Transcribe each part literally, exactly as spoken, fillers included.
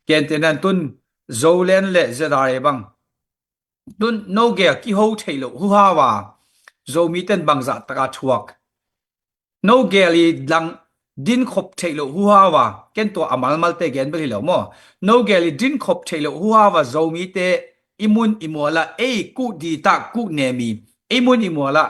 Gentehna tun Zoland le Z R A bang, tun no gel kiho theih loh huhau a, Zomi ten bangzah taka thuak, no gel i dang dinkhop theih loh huhau a, ken tua a malmalte gen bel hi lo maw, no gel i dinkhop theih loh huhau a, Zomite i mun i mualah ei kuh dita kuh nemi, ei mun i mualah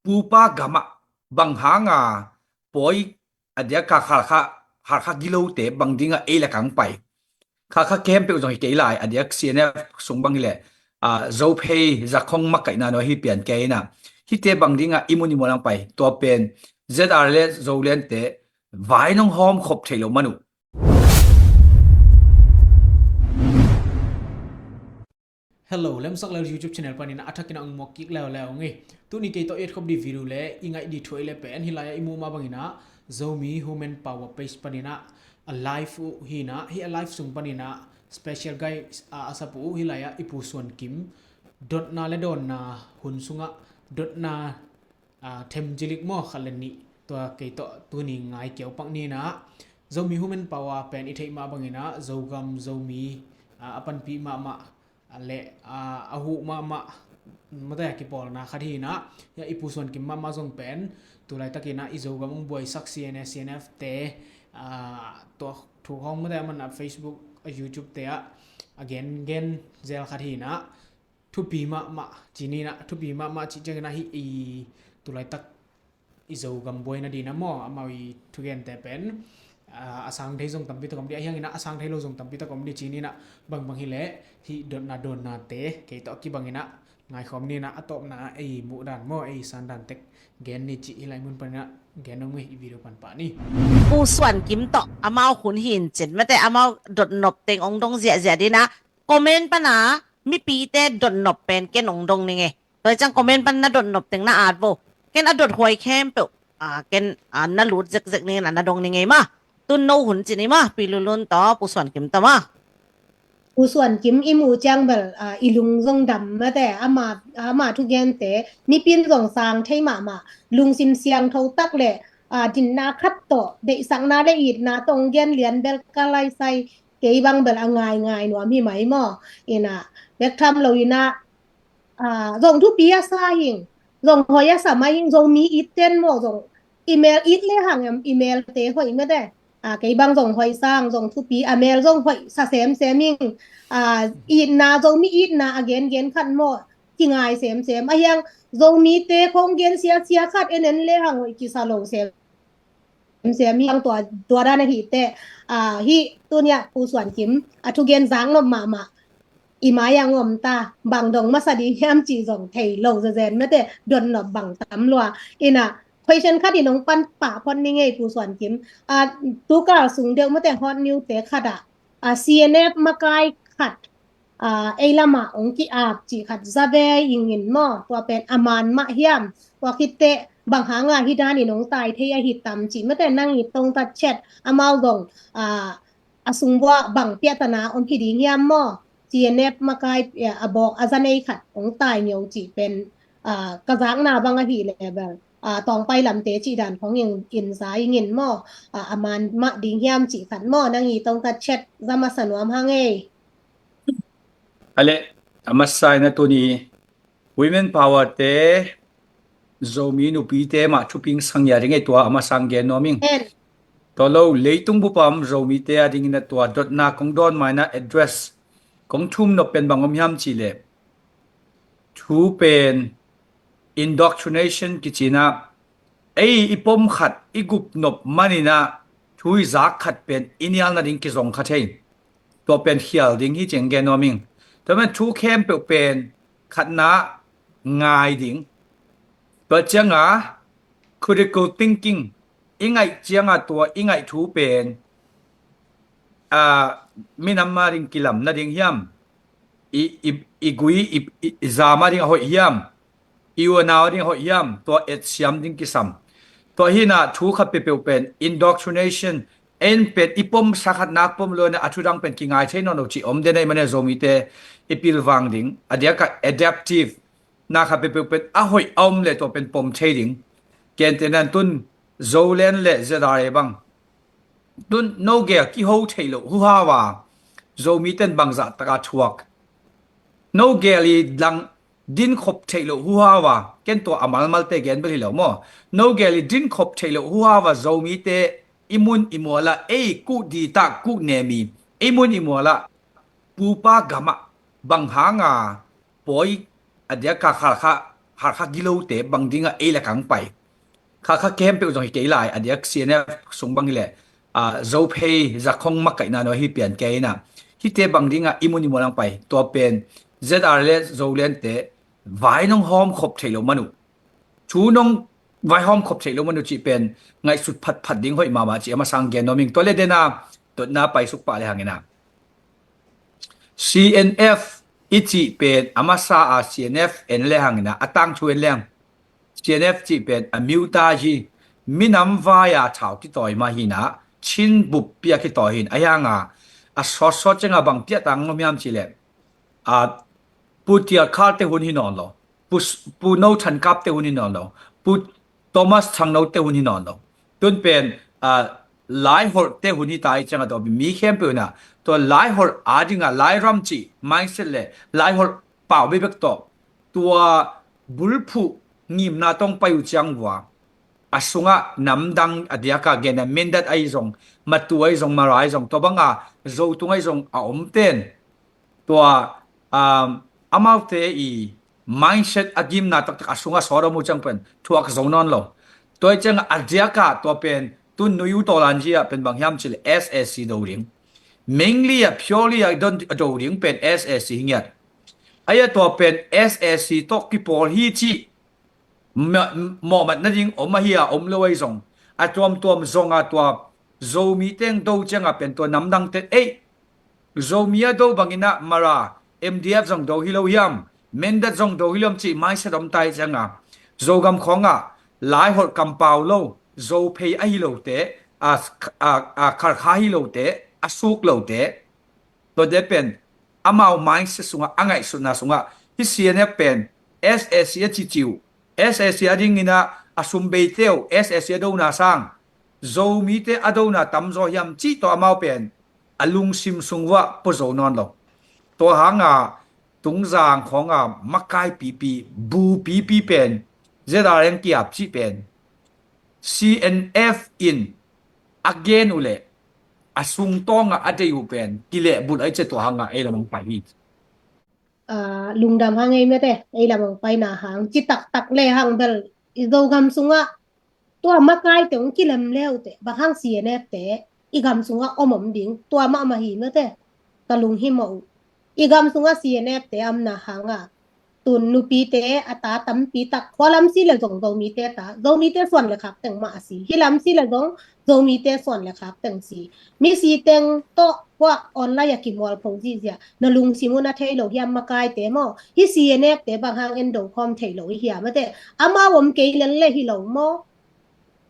pupa gamah bang hanga pawi a diaka Khalkha, Khalkha gilote bang dinga ei le kang pai. Khalkha khempeuh zong hi kei lai, a diak C N F sung bang hileh, a, Zophei zakhong makaihna no hi pian kei ina. Hite bang dinga i mun i mualang pai. Tua pen Z R le Zolandte vai nong hawm khop thei lo man uh. Hello, Lemsak Lel YouTube channel panin a thakin a ong muak kik leuleu ngi. Tuni kei tawh i et khop di video le i ngaih di thuai le pen hi lai-ah i muh mah bangin ah Zomi Human Power page panin ah a live uh hi ina, hi a live sung panin ah special guest a a sap uh hi lai-ah i Pu Suan Kim dotna le dawnna hun sungah dotna a, them jilik maw, khat le nih, tua kei tawh tuni ngai kiau pak ni ina. Zomi Human Power pen i theih mah bangin ah Zogam, Zomi, a, a panpih mahmah, a, le, a, a huh mahmah, mate a kipawlna khat hi ina. Hia i Pu Suan Kim mahmah zong pen tu laitakin ah i Zogam ong buaisak C N A, C N F te, a, tua thu khawng mate a man a Facebook, a, YouTube te ah a gen gen zel khat hi ina. Thupi mahmah ci ni ina, thupi mahmah cih ciangin ah hi i tu laitak i Zogam buaina ding ah maw, amau i thugente pen, a, a sang thei zong tampi tak om di, a hiangin ah a sang thei lo zong tampi tak om di ci ni ina, bangbang hileh hi dotna dawnnate kei tawh a kibangin ah ngaikhawm ni ina, a tawpna ei muh dan maw, ei san dan tek gen ni cih hi lai mun panin ah gen om ngi, i video pan pah ni. Pu Suan Kim tawh amau hun hi in cin, mate amau dotnop teng ong dong ziahziah ding ina, comment pana mipite dotnop pen ken ong dong ning e. Tua ciang comment pan na dotnop teng na at vo. Ken a dot huai khempeuh, a, ken, a, na lut zekzek ning e, na dong ning e ma. Tun no hun ci ni ma, Pi Lulun tawh Pu Suan Kim tawh ma. Pu Suan Kim i muh ciang bel, a, i lung zong dam mate, ama, ama thugente mipin zong sang thei mahmah, lungsim siangtho tak le, a, dinna khat tawh, deihsakna le itna tawh ong gen lian bel ka laisai, kei bang bel a ngaingai nuam hi mai maw. Ina, bek tham lo ina, a, zong thupi a sa hing, zong hoi a sa mai hing, zong mi it ten maw, zong i mel it le hang em, i mel te hoi mate. A, kei bang zong hoi sang, zong thupi, a mel zong hoi sa semsem hing, a, itna, zong mi itna a gengen khat maw, kingai semsem. A hiang zong mite khong gen siasia khat en en le hang hoi kisa lo sem. Siam hi ang tua, tua dan ahi teh, a, hi tunia Pu Suan Kim a thugen zak nop mahmah. I mai ang om ta, bang dong masa ding hiam ci zong thei lo zezen mate, dot nop bang tam lua. Ina, question khat in ong pan pah phot ni ngei Pu Suan Kim. A, tukal sung deuh mate hot news te khat ah, a, C N F makai khat, a, ei lamah ong ki-ap cih khat za ve ing in maw, tua pen a man mah hiam, tua khit teh bang hanga hi dan in ong tai thei ahi tam cih mate nang i tongtat chet amau zong, a, a sung buah bang piahtana om hi ding hiam maw, C N F makai, a, a bawk a za nei khat ong tai ngeu cih pen, a, ka zakna bang ahi level, a, tawngpai lamte cih dan khong in, in za ing in maw, a, a man mah ding hiam cih khat maw, nang i tongtat chet za masa nuam hang ei. Ale, a masa ina tuni Women Power te, Zomi nupite mah thuping sang ya ding ei tua a masa ang gen nuam ing. Tua lo, leitung bup a om Zomite a dingin a tua dotna kong dawn maina address kong thum nop pen bang om hiam cih leh, thu pen indoctrination kici ina, ei i pom khat i gup nop man ina thu i zak khat pen i nial nading kizong kha thei. Tua pen khial ding hi cih ang gen nuam ing. Tua pen thu khempeuh pen khatna ngai ding. Tua cianga critical thinking i ngaih cianga tua i ngaih thu pen, a, minam a ding kilam nading hiam, i, i, i gui, i, i, i zam a ding a hoih hiam, i u a nau a ding a hoih hiam, tua etsiam ding kisam. Tua hi ina thu khat peuhpeuh pen indoctrination, en pen i pom sa khat nak pom lo ina a thu dang pen kingai thei nawn lo cih om den ei mane Zomite i pilvang ding, a diaka adaptive na khat peuhpeuh pen a hoih a om le tua pen pom thei ding. Gentehna tun Zoland le Z R A bang, tun no gel kiho theih loh huhau a, Zomite in bangzah taka thuak. No gel i dang din khop theih loh huhau a, ken tua a malmalte gen bel hi lo maw. No gel i din khop theih loh huhau a Zomite i mun i mual ah ei kuh dita kuh nem i, ei mun i mual ah pupa gam ah bang hanga pawi a diaka Khalkha, Khalkha gilote bang dinga ei le kang pai. Khalkha khempeuh zong hi kei lai, a diak C N F sung bang hileh, a, Zophei zakhong makaihna nuai hi pian kei ina. Hihte bang dinga i mun i mual ah pai. Tua pen Z R le Zolandte vai nong hawm khop theih loh man uh, thu nong vai hawm khop theih loh man uh cih pen ngaihsut phatphat ding hoih mahmah cih a masa hang gen nuam ing. Tua le dena dotna paisuk pah le hang ina, C N F i cih pen a masa a C N F en le hang ina, a tangthu en le hang. C N F cih pen a miuta hi, minam vai a thau kitawi mah hi ina, Chin bup pia kitawi hi in, a hi hanga a sawtsawt cianga bang piahtang om hiam cih leh, a, Pu Tial Khal te hun hi nawn lo, Pu, Pu No Than Kap te hun hi nawn lo, Pu Thomas Thang No te hun hi nawn lo. Tun pen, a, Laiholh te hun hi ta i cianga tua mi khempeuh ina, tua Laiholh a dinga Lairam cih mindset le Laiholh pau bekbek tawh tua bulphuh ngimna tawh pai uh ciang vua, a sungah namdang a diaka gen a Mindat ahi zong, Matu ahi zong, Mara ahi zong, tua banga Zotung ahi zong a om ten, tua, um, amaute i mindset a gimna taktak a sungah sawt om uh ciang pen thuak zo nawn lo. Tua i ciangah a diakah tua pen tun nui uh tawlan zia pen bang hiam cih leh S A C do ding. Mengli ah, Purely ah don a do ding pen S A C hi ngiat. Ahi a tua pen S A C tawh kipawl hi cih ma-, mawhmat nading om ahi a, om lo ahi zong, a tuamtuam zong a tua Zomi teng do cianga pen tua namdang ten, ei, Zomi a do bangin ah Mara, M D F zong do hi lo hiam, Mindat zong do hi lo hiam cih mindset om ta i cianga, Zogam khawngah Laiholh kampau lo, Zophei ahi lote, a, a, a Khalkha hi lote, a suk lote, tuate pen amau mindset sungah, a ngaihsutna sungah, hih C N F pen S A C a cici uh, S A C a dingin ah a sum beite uh, S A C a dona sang Zomite a dona tamzaw hiam cih tawh amau pen a lungsim sung uah pua zo nawn lo. Tua hanga Tungzang khawnga makai pipi, bu pipi pen, Z R N kiap cih pen, C N F in a gen uh leh a sungtawngah a deih uh pen kilehbulh ahi cia, tua hangah ei lamang pai hi. Ah, lungdam hang ei mate, ei lamang paina hang ci taktak le hang bel i Zogam sungah tua makaite hong kilem le uh teh, bang hang C N F te i gam sungah om om ding, tua mahmah hi mate, ka lunghimawh uh. I gam sungah C N F te a omna hangah tun nupite a ta tampi tak, khua lam si le zong Zomite ta, Zomite suan le khak teng mah a si. Hi lam si le zong Zomite suan le khak teng si. Misi teng tawh kua online a kimual pho zihziah, na lungsim uh na thei lo hiam makaite maw? Hih C N F te bang hang en do khawm thei lo i hiam mate? Amau om kei lel le hi lo maw?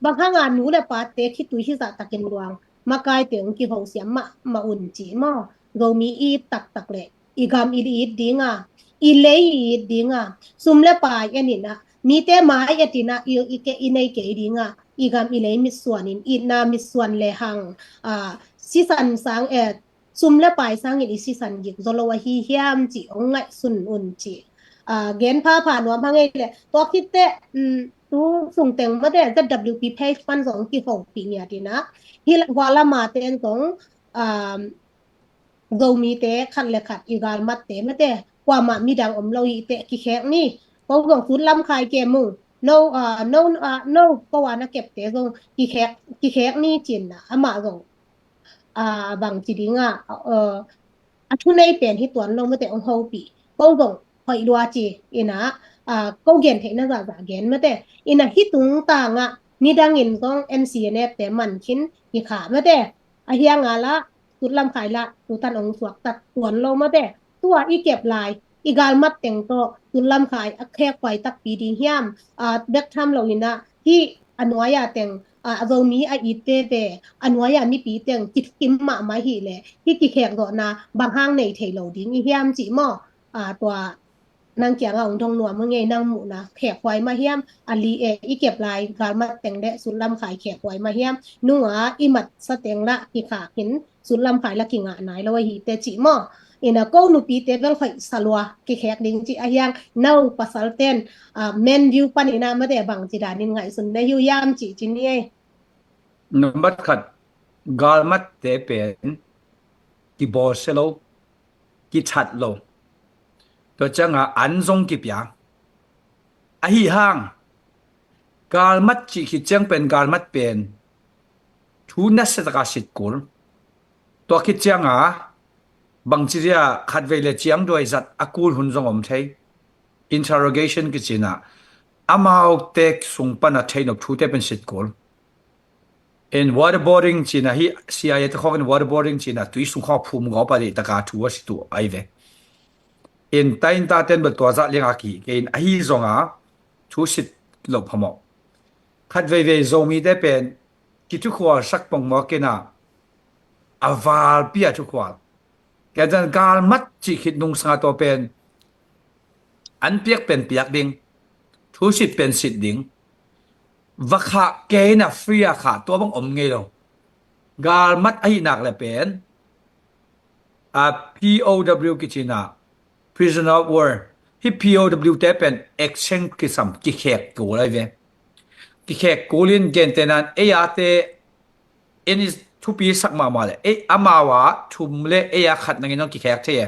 Bang hanga nu le pate khitui hizah takin luang makaite hong kihosiam mahmah un cih maw? Zomi i it taktak le i gam i it dinga, i lei i it dinga, sum le pai en inah, mite mai et inah i, i, ke, i nei kei dinga, i gam i lei mitsuan in, itna mitsuan le hang, ah, sisan sang, eh, sum le pai sangin i sisan gik zaw lo ahi hiam cih hong ngaihsun un cih. Ah, gen phapha nuam hang ei le, tua khit teh, um, tu sung teng mate Z W P page pan zong kihopih ngiat inah, hih hua lama ten zong, um, Zomite khat le khat i galmatte mate, kuamah midang om lo hi teh kikhek ni. Ko zong Sut Lam Khai ke mung, no, ah, no, ah, no, ko a na kepte zong kikhek, kikhek ni cinah, amah zong, ah, bang ci dinga, ah, a thunei pen hi tuan lo mate, hong hopih. Ko zong hoih lua ci inah, ah, ko gen theihna zahzah gen mate. Inah hih tungtangah nidangin zong N C N F te man khin kikhah mate. A hiang a lah, Sut Lam Khai lah, tutan hong suaktat tuan lo mate. Tua i kep lai, i galmat teng tawh Sut Lam Khai a khekhuai takpi ding hiam? Ah, bek tham lo inah, hih a nuai-a teng, ah, a Zomi a it veve, a nuai-a mipi teng kithukim mahmah hi le, hih kikhek zawhna bang hang nei thei lo ding i hiam cih maw? Ah, tua nang kiangah hong dong nuam hang ei, nang muhna khekhuai mah hiam? A li, eh, i kep lai galmat teng le Sut Lam Khai khekhuai mah hiam? Nunga i matsa teng lah kikhak in, Sutlam Khai la kingah nai lo ahi te cih maw? Ina ko nupite bel hoih sa lua kikhek ding cih ahiang, no pasal ten, ah, men view panin ah mate bang ci danin ngaihsun na hiu hiam cih ci ni ei. Number khat, galmatte pen kibawlsia lo, kithat lo. Tua cianga an zong kipia. Ahi hang, galmat cih khit ciang pen, galmat pen thu nasia taka sit kul. Tua khit cianga bangci zia khatvei le ciang duai zat a kul hun zong om thei. Interrogation kicinah amaute sung pana theihnop thute pen sit kul. In waterboarding cina hi, C I A te khawngin waterboarding cina tui sung khawng phum gawp a deih taka thu a sit uh ai ve. In tainta ten bel tua zah lianga kihi kei in ahi zonga thu sit loh phamawh. Khat veivei Zomite pen kithukhual sak pongmawk ina a valpi a thukhual. Kei tan galmat cih khit nungsanga tua pen an piak pen piak ding, thu sit pen sit ding. Va khah kei ina free a khah tua bang om ngei lo. Galmat ahi nak le pen a P O W kicina, prisoner of war. Hi P O W te pen exchange kisam, kikhek kul ai ve. Kikhek kul in gentenan ei a te in thupi sak mahmah le ei amau a thum le ei a khat nangin hong kikhek thei e.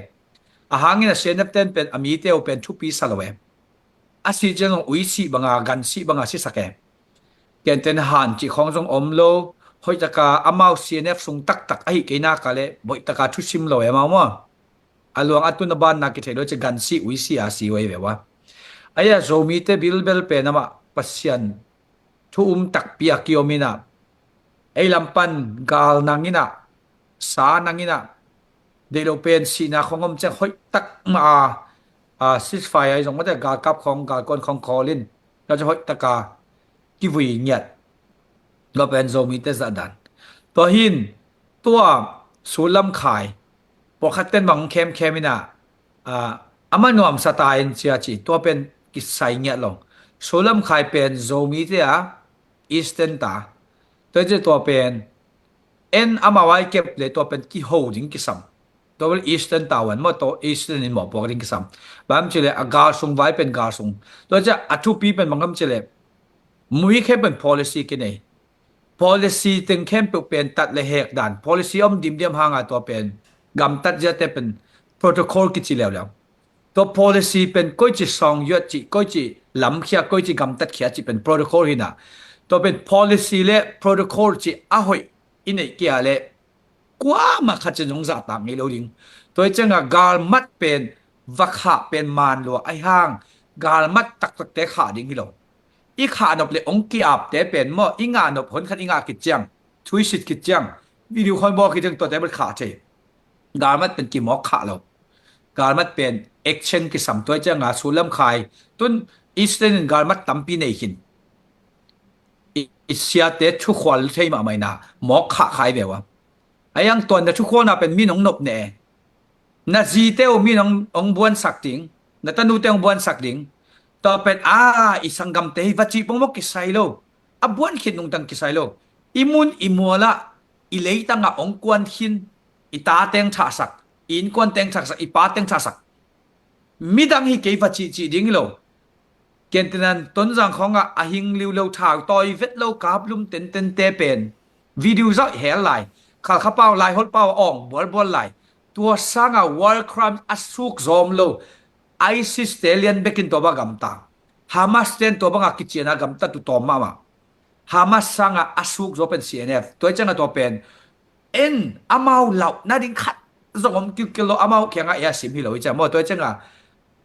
A hangin a C N F ten pen a mite uh pen thupi sa lo e. A sih ciang hong ui sih banga, gan sih banga sisak e. Kenten han cih khawng zong om lo. Hoihtaka amau C N F sung taktak ahi kei naka le boihtaka thusim lo e amau maw? A luang a tun a banna kithei lo ci gan sih ui sih a si ui ve ua. Aia Zomite bilbel pen amah Pasian thu um takpi a kiom ina ei lampan gal nang ina, sa nang ina, deih lo pen sihna khawng om ciang hoihtak ma a, a ceasefire ahi zong mate galkap khawng, galkuan khawng khawl in, na ci hoihtaka kivui ngiat. Tua pen Zomite zahdan. Tua hin tua Sutlam Khai pawlkhat ten bang khemkhem ina, a, ama nuamsa ta in cia ci, tua pen kisai ngiat lo. Sutlam Khai pen Zomite a Eastern ta. Tua ci tua pen en amau ai kep le tua pen kiho ding kisam. Tua pen Eastern ta wan maw, tua Eastern in mawhpuak ding kisam. Bang ci le a galsung vai pen galsung. Tua ci a thupi pen bang ci le mui khem pen policy kinei. Policy teng khempeuh pen tat le hek dan. Policy om dimdiam hanga tua pen gamtat ziate pen protocol kici leuleu. Tua policy pen koici sawng yuat cih, koici lamkhia, koici gamtat khia cih pen protocol hina. Tua pen policy le protocol cih a hoih i neih kia le kuamah khat cin zong zahtak ngei lo ding. Tua hi cianga galmat pen va khah pen man lua ahi hang galmat taktakte khah ding hi lo. I khah nop le ong ki-apte pen maw, i ngah nop hon khat i ngah khit ciang, thuisit khit ciang, video khawng bawl khit ciang tuate bel khah thei. Galmat pen kimawk khah lo. Galmat pen action kisam tua hi cianga Sutlam Khai tun Eastern in galmat tampi nei khin. I, i siate thukhual thei mahmah ina mawk khah khai ve ua. Ahi hang tuan na thukhualna pen mi nong nop ne. Na zite uh mi nong ong buansak ding, na tanute ong buansak ding. Tua pen a i sanggamte hi va cih pongmawk kisai lo. A buan khit nungtang kisai lo. I mun i mualah i leitangah ong kuan khin, i ta teng thahsak, i innkuan teng thahsak, i pa teng thahsak. Midang hi kei va cihcih ding hi lo. Kentinan Tonzang khawngah a hing liu lo thau tawi vet lo kaplum tentente pen video zauh hel lai. Khalkha pau, Laiholh pau a awng bualbual lai. Tua sanga war crime a suk zawm lo. ISIS te lian bekin tua bang gamta. Hamas ten tua banga kiciana gamta tu tawm mahmah. Hamas sanga a suk zaw pen CNF. Tua i cianga tua pen en amau lauh nading khat zong om kilkil lo, amau kiangah ia sim hi lo i ciang maw. Tua i cianga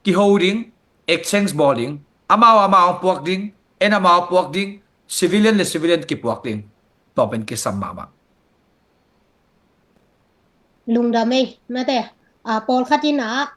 kiho ding, exchange bawl ding, amau amau puak ding, en amau puak ding, civilian le civilian kipuak ding. Tua pen kisam mahmah. Lungdam ei mate. A, pawlkhat inah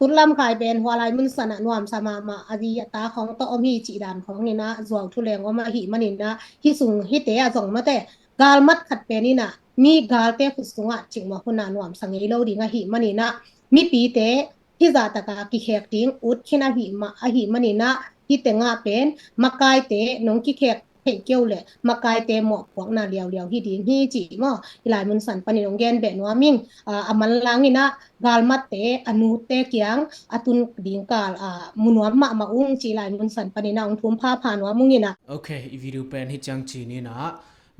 Sutlam Khai pen hua lai mun sanah nuamsa mahmah, a zi a ta khawng tawh om hi cih dan khawng inah zuau thu leng om ahih maninah hi sung hite a zong mate. Galmat khat pen inah mi galte khut sungah cikmawk hunah nuamsa ngei lo ding ahih maninah mipite hizah taka kikhek ding ut khin ahih ma, ahih maninah hi tengah pen makaite nong kikhek theih keu le makaite mawhpuakna liauliau hi ding hi ci maw? Hih lai mun san panin hong gen beh nuam ing. A, a manlang in ah galmatte a nute kiang a tun ding kal a mu nuam mahmah ung ci lai mun san panin ah hong thum phapha nuam ung in ah. Ok, i video pen hi ciang ci ni in ah,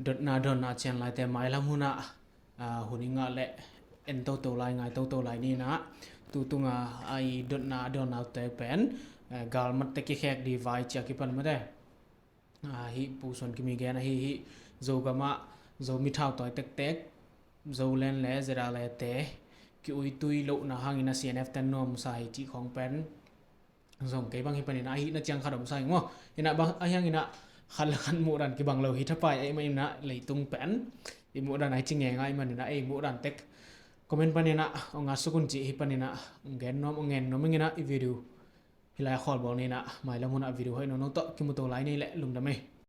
dotna donna cian laite mailam hun ah, a, hun i ngah le en toto lai, ngai toto lai ni in ah, tu tunga a i dotna donna te pen, a, galmatte kikhek di vai cia kipan mate. A, hih Pu Suan Kimi gen ahi hi. Zogam ah Zomi thautawi tektek, Zolen le Zedale te ki-uitui lohna hangin a C N F ten nuam sa hi cih khong pen zong kei bang hi panin ah, ahihna ciang khat om sa hi maw? Hi in ah bang ahi hangin ah khat le khat muhdan kibang lo hi thapai ahih manin ah leitung pen i muhdan ahi ci ngei ngai manin ah ei muhdan tek comment panin ah hong ngat suk un cih hi panin ah hong gen nuam, hong ngen nuam ing in ah i video hih lai a khawl bawl ni in ah, mailam hun ah video hoih nono tawh kimu to lai ni leh lungdam ei.